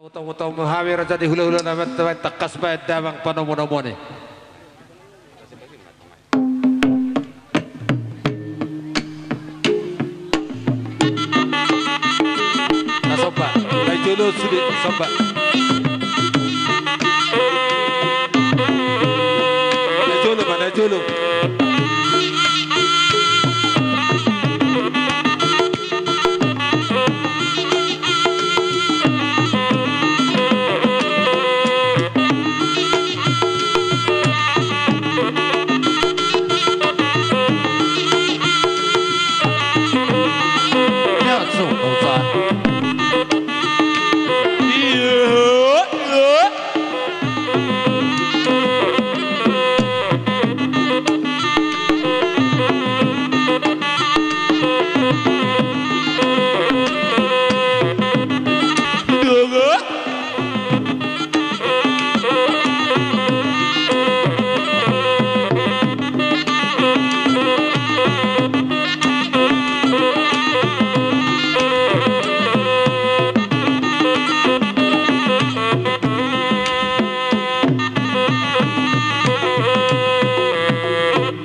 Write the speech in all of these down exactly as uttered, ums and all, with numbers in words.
Utam-utam hami raja ni hula-hula na mantaman tangkas baen damang panomu-nomuni. Na somba, na jolo sude somba. Na jolo ma, na jolo.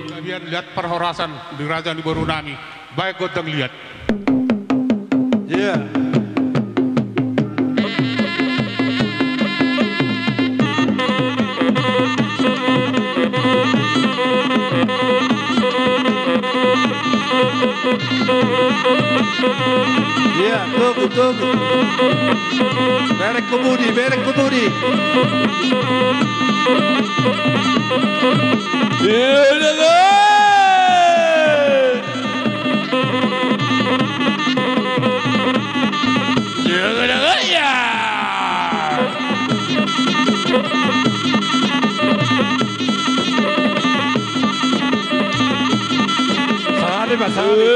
Gabean liat parhorasan di raja ni boru nami. Baen gondang liat. Ia. Ia, togu, togu. Bereng komudi, bereng komudi. Ia, ia, ia. Sahali ma, sahali.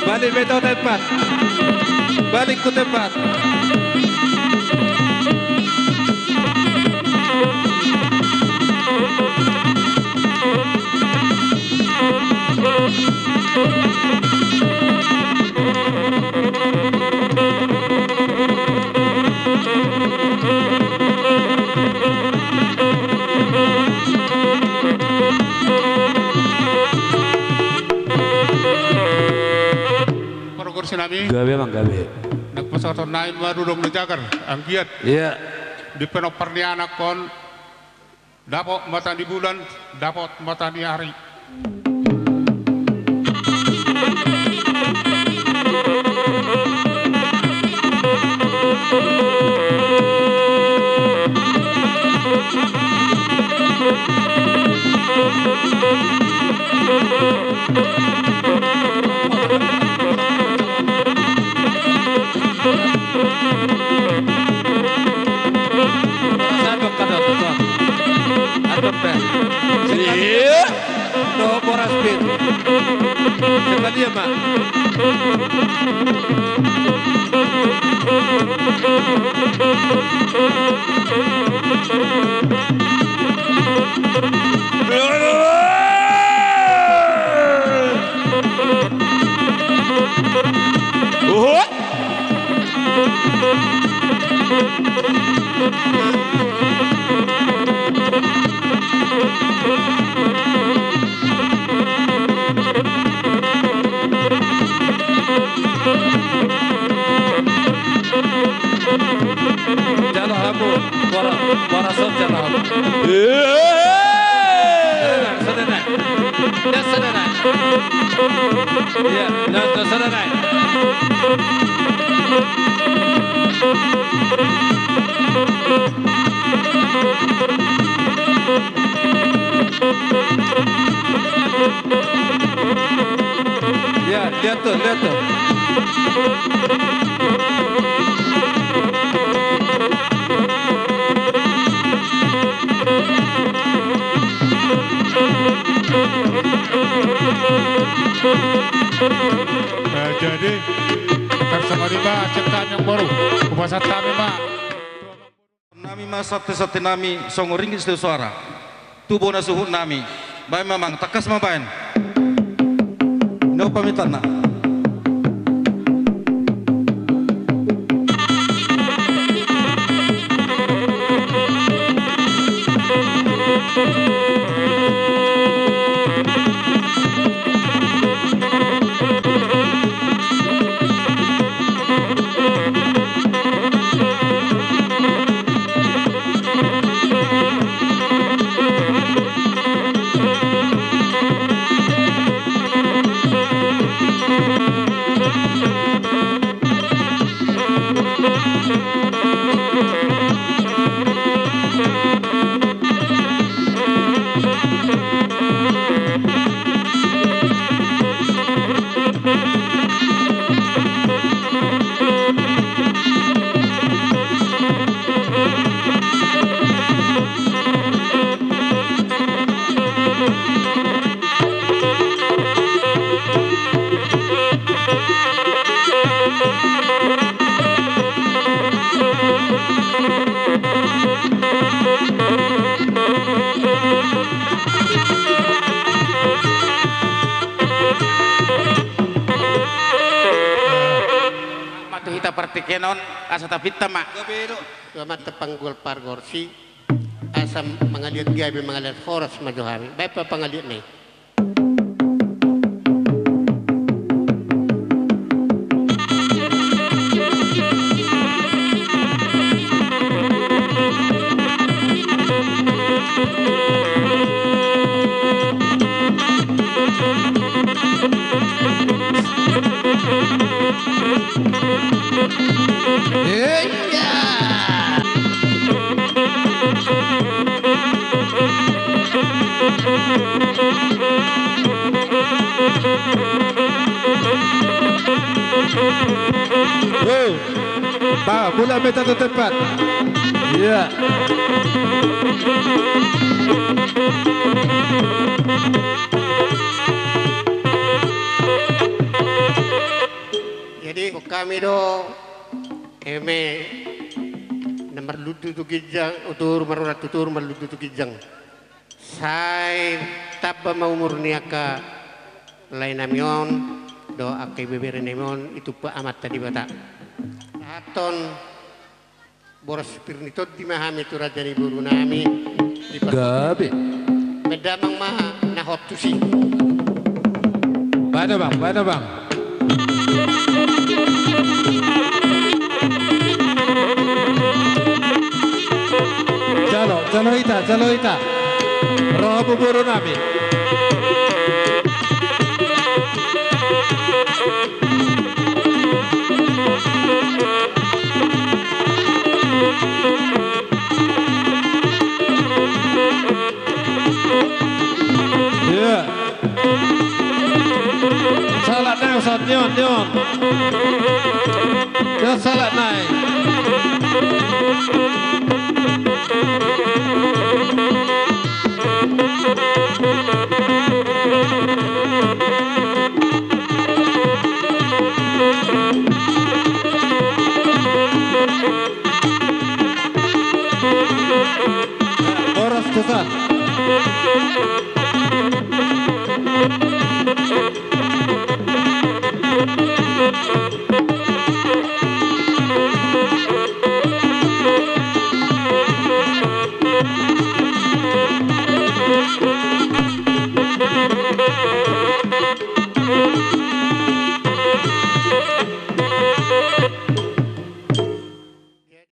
Balik ma tu tempat. Balik tu tempat. Pargonsi nami. Gabe, amang, gabe. Nang pasahaton nami ma dudong ni jagar, anggiat. Ia. Di pinompar ni anak on, dapot mata ni bulan, dapot mata ni ari. Sadok, sadok, sadok. Adok pe. Iya. Dohot boras pir. Sekalian ma. Oho. Jalo hamu, bora, bora son jalo hamu. Iya. Sudah, sudah, sudah. Ya, sudah, sudah. Iya, ya, sudah, sudah, sudah. Ya, lihat tuh, lihat tuh. Eh, jadi, tarsongon i ma, cek tanyong boru, hupasahat hami ma. Nami ma, sate-sate nami, songon ringgit sitio soara. Tu bona suhut nami. Baen ma, amang, tangkas ma baen. Ro pamintanna. Ma tu hita partingkian on, asa tapinta ma. Gabe do. Tu amanta panggual pargonsi, asa mangaliat gabe mangaliat horas ma jo hami. Baen ma pangaliatna i. Hei. Ba, mulak ma hita tu tempat. Iya. Jadi, hami do, eme, na marlundu tu ginjang, tu toru, marroha tu toru, marlundu tu ginjang. Sai tamba ma umur ni angka laenami on, dohot angka ibebere nami on, ditumpak Amanta Debata. Sahathon boras pir ni tondi ma hami tu raja ni boru nami. Gabe. Baen damang ma na hot tusi. Baen damang, baen damang. Jalo, jalo hita, jalo hita. Ro hamu boru nami. Iya. Salat nai, salat nai. Iya, salat nai. Boras tusan.